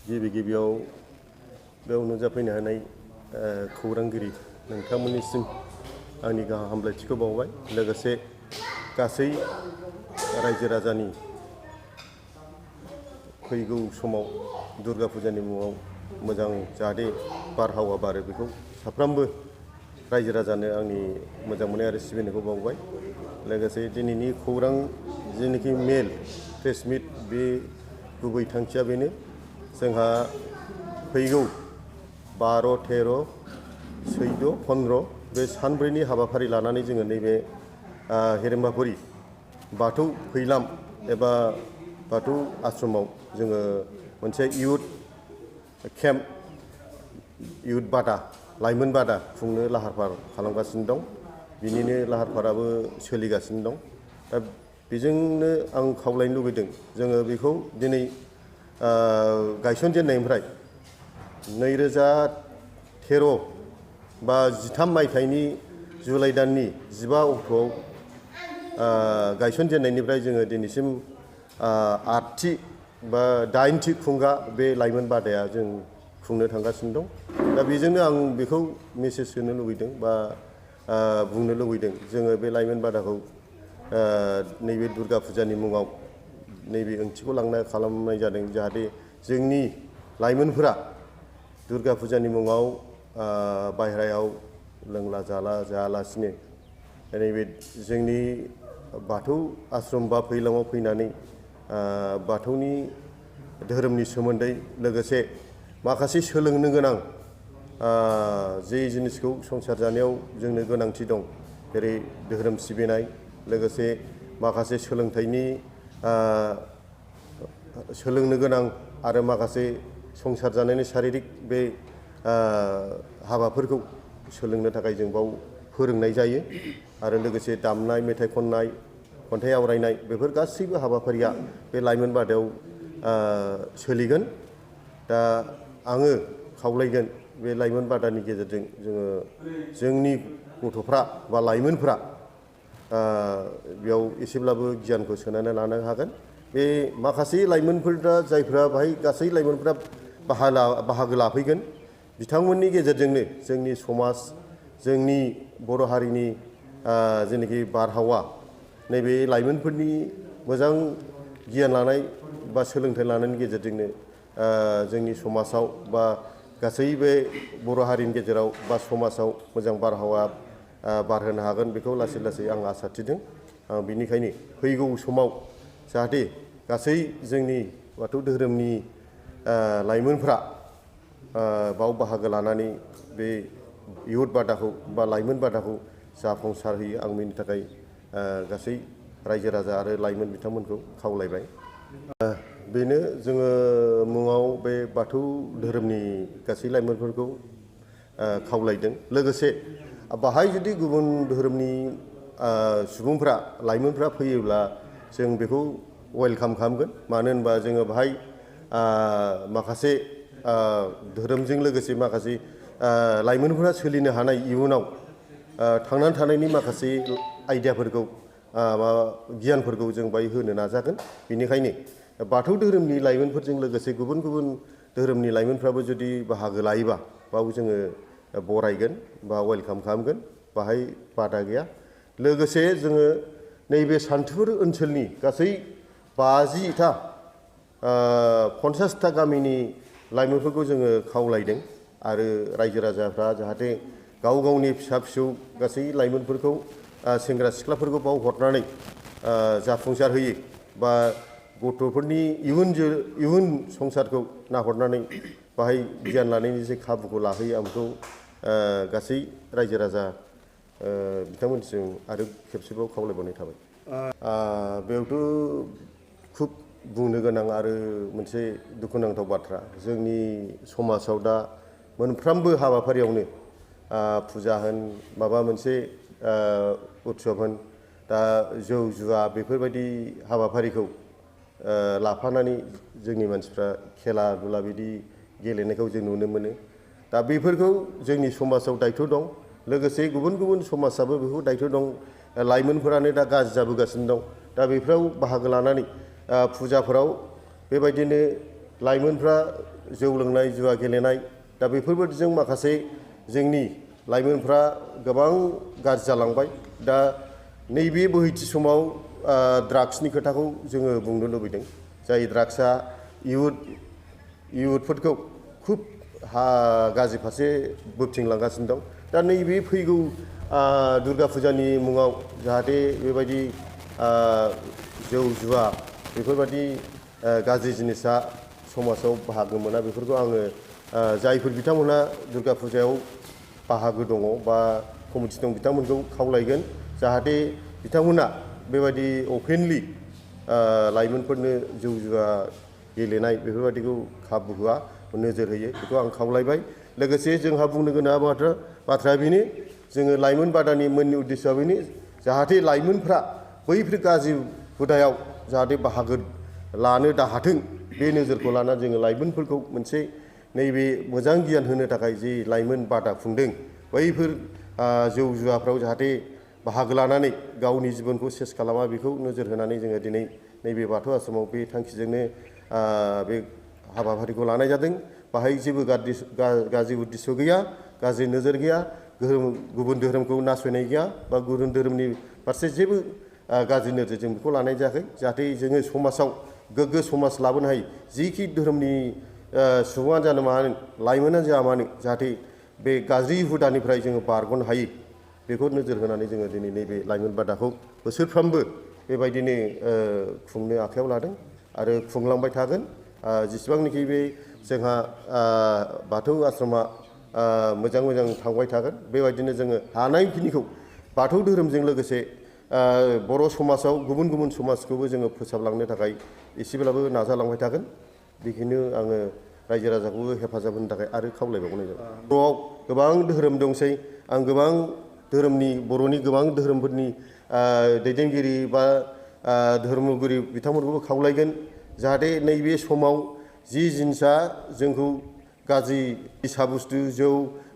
गिबियाव बेयाव नुजाफैनो हानाय खौरांगिरि नोंथांमोननिसिम आंनि गाहाम हामलायथिखौ बावबाय। लोगोसे गासै रायजो राजानि फैगौ समाव दुर्गा फुजानि मुङाव मोजां जाहाथे बारहावा बारो बेखौ साफ्रोमबो रायजो राजानो आंनि मोजां मोननाय आरो सिबिनायखौ बावबाय। लोगोसे दिनैनि खौरां जेनाखि मेल प्रेस मिट बे गुबै थांखिया बेनो जोंहा फैगौ 12, 13, 14, 15 बे सानब्रैनि हाबाफारि लानानै जोङो नैबे हेरेम्बाफुरि बाथौ फैलाम एबा बाथौ आश्रमाव जोङो मोनसे इयुथ केम्प इयुथ बादा लाइमोन बादा खुंनो लाहार फाहार खालामगासिनो दं। बिनिनो लाहार फाहाराबो सोलिगासिनो दं। दा बेजोंनो आं खावलायनो लुबैदों जोङो बेखौ दिनै गायसनजेननायनिफ्राय 2013 बा 13 मायथाइनि जुलाइ दाननि 15 अक्ट'आव गायसनजेननायनिफ्राय जोङो दिनैसिम 8थि बा 8थि खुंगा बे लाइमोन बादाया जों खुंनो थांगासिनो दं। दा बेजोंनो आं बेखौ मेसेज होनो लुबैदों बा बुंनो लुबैदों जोङो बे लाइमोन बादाखौ नैबे दुर्गा फुजानि मुङाव नैबे ओंथिखौ खालामनाय जादों जाहाथे जोंनि लाइमोनफोरा दुर्गा फुजानि मुङाव बाहेरायाव लोंला जाला जायालासिनो नैबे जोंनि बाथौ आश्रम बा फैलामाव फैनानै बाथौनि धोरोमनि सोमोन्दै लोगोसे माखासे सोलोंनो गोनां जे जिनिसखौ संसार जानायाव जोंनो गोनांथि दं जेरै धोरोम सिबिनाय लोगोसे माखासे सोलोंथाइनि सोलोंनो गोनां आरो माखासे संसार जानायनि शारिरिक बे हाबाफोरखौ सोलोंनो थाखाय जों बाव फोरोंनाय जायो आरो लोगोसे दामनाय मेथाइ खननाय खन्थाइ आवरायनाय बेफोर गासैबो हाबाफारिया बे लाइमोन बादायाव सोलिगोन। दा आङो खावलायगोन बे लाइमोन बादानि गेजेरजों जोंनि गथ'फ्रा बा लाइमोनफ्रा बेयाव एसेब्लाबो गियानखौ सोनानै लानो हागोन। बे माखासे लाइमोनफोरा जायफ्रा बाहाय गासै लाइमोनफ्रा बाहागो लाफैगोन बिथांमोननि गेजेरजोंनो जोंनि समाज जोंनि बर' हारिनि जेनाखि बारहावा नैबे लाइमोनफोरनि मोजां गियान लानाय बा सोलोंथाइ लानायनि गेजेरजोंनो जोंनि समाजाव बा गासै बे बर' हारिनि गेजेराव बा समाजाव मोजां बारहावा बारहोनो हागोन बेखौ लासै लासै आं आसा थिदों। बिनिखायनो फैगौ समाव जाहाथे गासै जोंनि बाथौ धोरोमनि लाइमोनफ्रा बाव बाहागो लानानै बे इयुथ बादाखौ बा लाइमोन बादाखौ जाफुंसार होयो आं बेनि थाखाय गासै रायजो राजा आरो लाइमोन बिथांमोनखौ खावलायबाय। बेनो जोङो मुङाव बे बाथौ धोरोमनि गासै लाइमोनफोरखौ खावलायदों। लोगोसे बाहाय जुदि गुबुन धोरोमनि सुबुंफ्रा लाइमोनफ्रा फैयोब्ला जों बेखौ वेलकाम खालामगोन। मानो होनबा जोङो बाहाय माखासे धोरोमजों लोगोसे माखासे लाइमोनफोरा सोलिनो हानाय इयुनाव थांनानै थानायनि माखासे आइडियाफोरखौ गियानफोरखौ जों बाहाय होनो नाजागोन। बेनिखायनो बाथौ धोरोमनि लाइमोनफोरजों लोगोसे गुबुन गुबुन धोरोमनि लाइमोनफ्राबो जुदि बाहागो लायोबा बाव जोङो बरायगोन बा वेलकाम खालामगोन। बाहाय बादा गैया। लोगोसे जोङो नैबे सान्थिफुर ओनसोलनि गासै 50टा 50टा गामिनि लाइमोनफोरखौ जोङो खावलायदों आरो रायजो राजाफ्रा जाहाथे गाव गावनि फिसा फिसौ गासै लाइमोनफोरखौ सेंग्रा सिख्लाफोरखौ बाव हरनानै जाफुंसार होयो बा गथ'फोरनि इयुन संसारखौ नाहरनानै बाहाय गियान लानायनि जे खाबुखौ लाहोयो आं बेखौ गासै रायजो राजा बिथांमोनसिम आरो खेबसेबाव खावलायबावनाय थाबाय। बेयावथ' खुब बुंनो गोनां आरो मोनसे दुखुनांथाव बाथ्रा जोंनि समाजाव दा मोनफ्रोमबो हाबाफारियावनो फुजा होन माबा मोनसे उत्सब होन दा जौ जुवा बेफोरबायदि हाबाफारिखौ लाफानानै जोंनि मानसिफ्रा खेला दुला बिदि गेलेनायखौ जों नुनो मोनो। दा बेफोरखौ जोंनि समाजाव दायथ' दं। लोगोसे गुबुन गुबुन समाजाबो बेखौ दायथ' दं। लाइमोनफोरानो दा गाज्रि जाबोगासिनो दं। दा बेफोराव बाहागो लानानै फुजाफोराव बेबायदिनो लाइमोनफ्रा जौ लोंनाय जुवा गेलेनाय दा बेफोरबायदिजों माखासे जोंनि लाइमोनफ्रा गोबां गाज्रि जालांबाय। दा नैबे बोहैथि समाव ड्राग्सनि खोथाखौ जोङो बुंनो लुबैदों। जाय ड्राग्सआ इयुथफोरखौ खुब गाज्रि फारसे बोबथिंलांगासिनो दं। दा नैबे फैगौ दुर्गा फुजानि मुङाव जाहाथे बेबायदि जौ जुवा बेफोरबायदि गाज्रि जिनिसा समाजाव बाहागो मोना, बेफोरखौ आङो जायफोर बिथांमोनहा दुर्गा फुजायाव बाहागो दङ बा कमिटि दं बिथांमोनखौ खावलायगोन जाहाथे बिथांमोना बेबायदि अपेनलि लाइमोनफोरनो जौ जुवा गेलेनाय बेफोरबायदिखौ खाबु होआ, नोजोर होयो, बेखौ आं खावलायबाय। लोगोसे जोंहा बुंनो गोनां बाथ्राया बेनो, जोङो लाइमोन बादानि मेन उद्देश्यआ बेनो जाहाथे लाइमोनफ्रा बैफोर गाज्रि हुदायाव जाहाथे बाहागो लानो दाहाथों, बे नोजोरखौ लानानै जोङो लाइमोनफोरखौ मोनसे नैबे मोजां गियान होनो थाखाय जि लाइमोन बादा खुंदों, बैफोर जौ जुवाफ्राव जाहाथे बाहागो लानानै गावनि जिबनखौ सेस खालामा, बेखौ नोजोर होनानै जोङो दिनै नैबे बाथौ आश्रमाव बे थांखिजोंनो बे हाबाफारिखौ लानाय जादों। बाहाय जेबो गाज्रि उद्देश्य गैया, गाज्रि नोजोर गैया, गुबुन धोरोमखौ नासयनाय गैया बा गुबुन धोरोमनि फारसे जेबो गाज्रि नोजोरजों बेखौ लानाय जायाखै। जाहाथे जोङो समाजाव गोग्गो समाज लाबोनो हायो, जिखि धोरोमनि सुबुङानो जानो मानो, लाइमोनानो जा मानो, जाहाथे बे गाज्रि हुदानिफ्राय जोङो बारग'नो हायो, बेखौ नोजोर होनानै जोङो दिनै नैबे लाइमोन बादाखौ बोसोरफ्रोमबो बेबायदिनो खुंनो आखायाव लादों आरो खुंलांबाय थागोन। जेसेबांनाखि बे जोंहा बाथौ आश्रमा मोजां थांबाय थागोन, बेबायदिनो जोङो हानायखिनिखौ बाथौ धोरोमजों लोगोसे बर' समाजाव गुबुन गुबुन समाजखौबो जोङो फोसाबलांनो थाखाय एसेब्लाबो नाजालांबाय थागोन। बेखौनो आङो रायजो राजाखौबो हेफाजाब होनो थाखाय आरो खावलायबावनाय जाबाय। बर'आव गोबां धोरोम दंसै, आं गोबां धोरोमनि बर'नि गोबां धोरोमफोरनि दैदेनगिरि बा धर्मगिरि बिथांमोनखौबो खावलायगोन जाहाथे नैबे समाव जि जिनिसा जोंखौ गाज्रि निसा बुस्थु जौ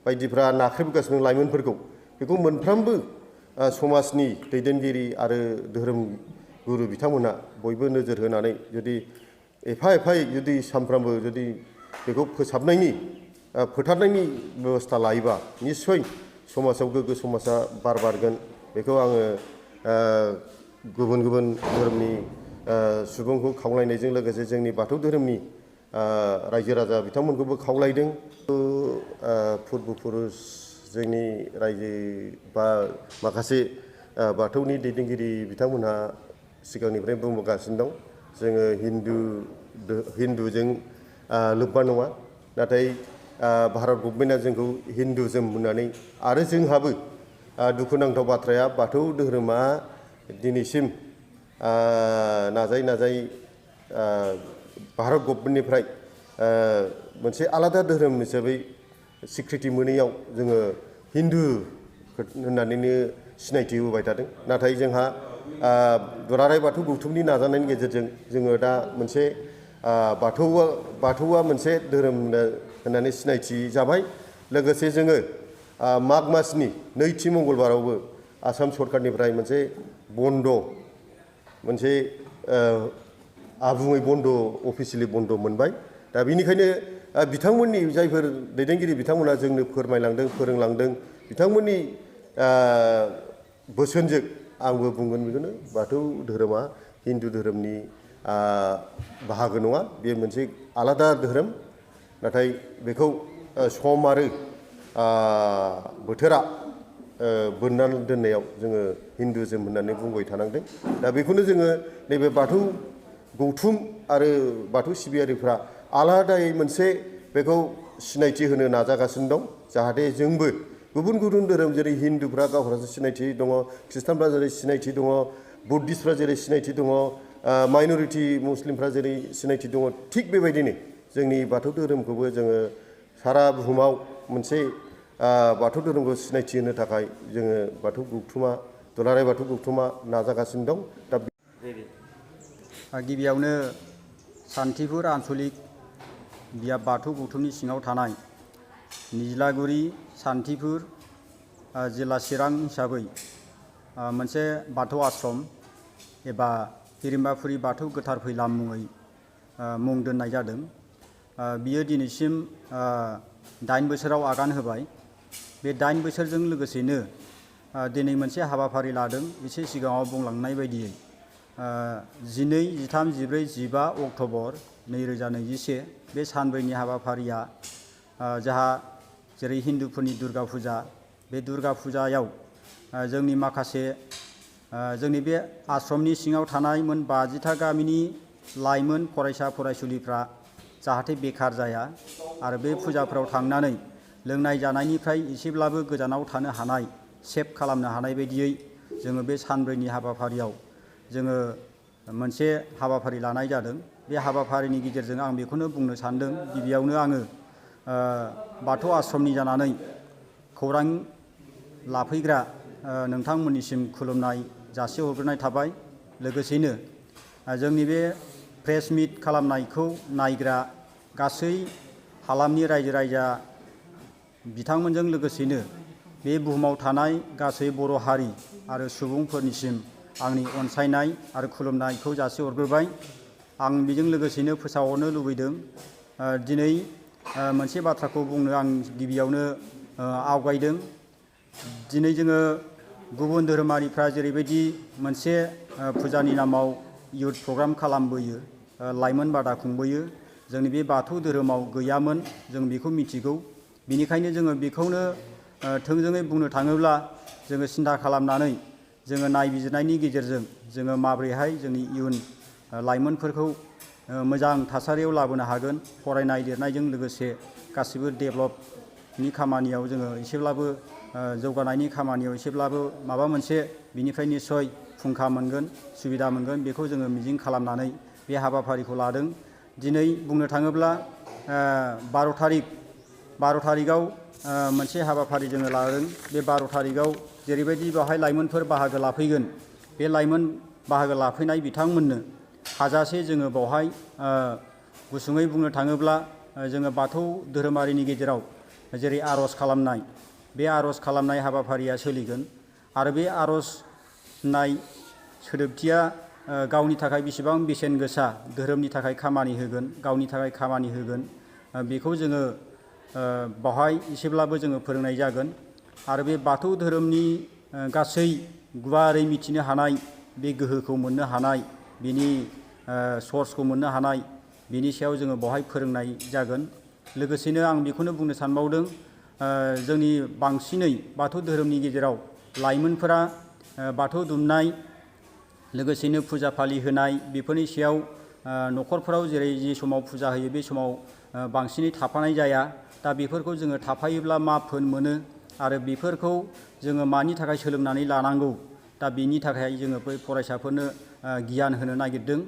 बायदिफ्रा नाख्रेबगासिनो लाइमोनफोरखौ, बेखौ मोनफ्रोमबो समाजनि दैदेनगिरि आरो धोरोम गुरु बिथांमोनहा बयबो नोजोर होनानै जुदि एफायै जुदि सानफ्रामबो जुदि बेखौ फोथारनायनि बेबस्था लायोबा निस्सय समाजाव गोग्गो समाजा बारगोन। बेखौ आङो गुबुन धोरोमनि सुबुंखौ खावलायनायजों लोगोसे जोंनि बाथौ धोरोमनि रायजो राजा बिथांमोनखौबो खावलायदों। पुर्बपुरुष जोंनि रायजो बा माखासे बाथौनि दैदेनगिरि बिथांमोनहा सिगांनिफ्राय बुंबोगासिनो दं, जोङो हिन्दुजों लोब्बा नङा, नाथाय भारत गभर्नमेन्टआ जोंखौ हिन्दुजोम होननानै, आरो जोंहाबो दुखुनांथाव बाथ्राया बाथौ धोरोमा दिनैसिम नाजायै भारत गभर्नमेन्टनिफ्राय मोनसे आलादा धोरोम हिसाबै स्वीकृति मोनैयाव जोङो हिन्दु होननानैनो सिनायथि होबाय थादों। नाथाय जोंहा दुलाराय बाथौ गौथुमनि नाजानायनि गेजेरजों जोङो दा मोनसे बाथौआ मोनसे धोरोम होननानै सिनायथि जाबाय। लोगोसे जोङो माग मासनि नैथि मंगलबारावबो आसाम सरकारनिफ्राय मोनसे आबुङै बन्द, अफिसियेलि बन्द मोनबाय। दा बेनिखायनो बिथांमोननि जायफोर दैदेनगिरि बिथांमोना जोंनो फोरमायलांदों, फोरोंलांदों, बिथांमोननि बोसोनजों आंबो बुंगोन बेखौनो, बाथौ धोरोमा हिन्दु धोरोमनि बाहागो नङा, बेयो मोनसे आलादा धोरोम। नाथाय बेखौ सम आरो बोथोरा बोननानै दोननायाव जोङो हिन्दुजोम होननानै बुंबाय थानांदों। दा बेखौनो जोङो नैबे बाथौ गौथुम आरो बाथौ सिबियारिफ्रा आलादायै मोनसे बेखौ सिनायथि होनो नाजागासिनो दं, जाहाथे जोंबो गुबुन धोरोम जेरै हिन्दुफ्रा गावहासो सिनायथि दङ, ख्रिस्टानफ्रा जेरै सिनायथि दङ, बुद्धिस्टफ्रा जेरै सिनायथि दङ, माइन'रिटि मुस्लिमफ्रा जेरै सिनायथि दङ, थिग बेबायदिनो जोंनि बाथौ धोरोमखौबो जोङो सारा बुहुमाव मोनसे बाथौ धोरोमखौ सिनायथि होनो थाखाय जोङो दुलाराय बाथौ गौथुमा नाजागासिनो दं। दा गिबियावनो सान्थिपुर आन्सलिक बियाब बाथौ गौथुमनि सिङाव थानाय निज्लागुरि सान्थिपुर जिल्ला चिरां हिसाबै मोनसे बाथौ आश्रम एबा हिरिम्बाफुरि बाथौ गोथार फैलाम मुङै मुं दोननाय जादों। बियो दिनैसिम 8 बोसोराव आगान होबाय। बे 8 बोसोरजों लोगोसेनो दिनै मोनसे हाबाफारि लादों एसे सिगाङाव बुंलांनाय बायदियै 12, 13, 14, 15 अक्ट'बर 2021 बे सानब्रैनि हाबाफारिया जोंहा जेरै हिन्दुफोरनि दुर्गा फुजा, बे दुर्गा फुजायाव जोंनि माखासे जोंनि बे आश्रमनि सिङाव थानाय मोन 50टा गामिनि लाइमोन फरायसा फरायसुलिफ्रा जाहाथे बेखार जाया आरो बे फुजाफ्राव थांनानै लोंनाय जानायनिफ्राय एसेब्लाबो गोजानाव थानो हानाय, सेभ खालामनो हानाय बायदियै जोङो बे सानब्रैनि हाबाफारियाव जोङो मोनसे हाबाफारि लानाय जादों। बे हाबाफारिनि गेजेरजों आं बेखौनो बुंनो सानदों, गिबियावनो आङो बाथौ आश्रमनि जानानै खौरां लाफैग्रा नोंथांमोननिसिम खुलुमनाय जासिहरग्रोनाय थाबाय। लोगोसेनो जोंनि बे प्रेस मिट खालामनायखौ नायग्रा गासै हालामनि रायजो राजा बिथांमोनजों लोगोसेनो बे बुहुमाव थानाय गासै बर' हारि आरो सुबुंफोरनिसिम आंनि अनसायनाय आरो खुलुमनायखौ जासिहरग्रोबाय। आं बेजों लोगोसेनो फोसावहरनो लुबैदों, दिनै मोनसे बाथ्राखौ बुंनो आं गिबियावनो आवगायदों। दिनै जोङो गुबुन धोरोमारिफ्रा जेरैबायदि मोनसे फुजानि नामाव इयुथ प्रग्राम खालामबोयो, लाइमोन बादा खुंबोयो, जोंनि बे बाथौ धोरोमाव गैयामोन, जों बेखौ मिथिगौ। बेनिखायनो जोङो बेखौनो थोंजोङै बुंनो थाङोब्ला जोङो सिन्था खालामनानै जोङो नायबिजिरनायनि गेजेरजों जोङो माबोरैहाय जोंनि इयुन लाइमोनफोरखौ मोजां थासारियाव लाबोनो हागोन, फरायनाय लिरनायजों लोगोसे गासिबो डेभेलपनि खामानियाव जोङो एसेब्लाबो जौगानायनि खामानियाव एसेब्लाबो माबा मोनसे बिनिफ्राय निस्सय फुंखा मोनगोन, सुबिदा मोनगोन, बेखौ जोङो मिजिं खालामनानै बे हाबाफारिखौ लादों। दिनै बुंनो थाङोब्ला 12 थारिखआव मोनसे हाबाफारि जोङो लादों। बे 12 थारिखआव जेरैबायदि बेवहाय लाइमोनफोर बाहागो लाफैगोन, बे लाइमोन बाहागो लाफैनाय बिथांमोननो हाजासे जोङो बावहाय गुसुङै बुंनो थाङोब्ला जोङो बाथौ धोरोमारिनि गेजेराव जेरै आर'ज खालामनाय, बे आर'ज खालामनाय हाबाफारिया सोलिगोन आरो बे आर'ज होननाय सोदोबथिया गावनि थाखाय बेसेबां बेसेन गोसा, धोरोमनि थाखाय खामानि होगोन, गावनि थाखाय खामानि होगोन, बेखौ जोङो बावहाय एसेब्लाबो जोङो फोरोंनाय जागोन। आरो बे बाथौ धोरोमनि गासै गुवारै मिथिनो हानाय, बे गोहोखौ मोननो हानाय, बिनि सर्सखौ मोननो हानाय, बिनि सायाव जोङो बावहाय फोरोंनाय जागोन। लोगोसेनो आं बेखौनो बुंनो सानबावदों, जोंनि बांसिनै बाथौ धोरोमनि गेजेराव लाइमोनफोरा बाथौ दुमनाय, लोगोसेनो फुजा फालि होनाय, बेफोरनि सायाव न'खरफोराव जेरै जि समाव फुजा होयो बे समाव बांसिनै थाफानाय जाया। दा बेफोरखौ जोङो थाफायोब्ला मा फोन मोनो आरो बेफोरखौ जोङो मानि थाखाय सोलोंनानै लानांगौ, दा बेनि थाखाय जोङो बै फरायसाफोरनो गियान होनो नागिरदों।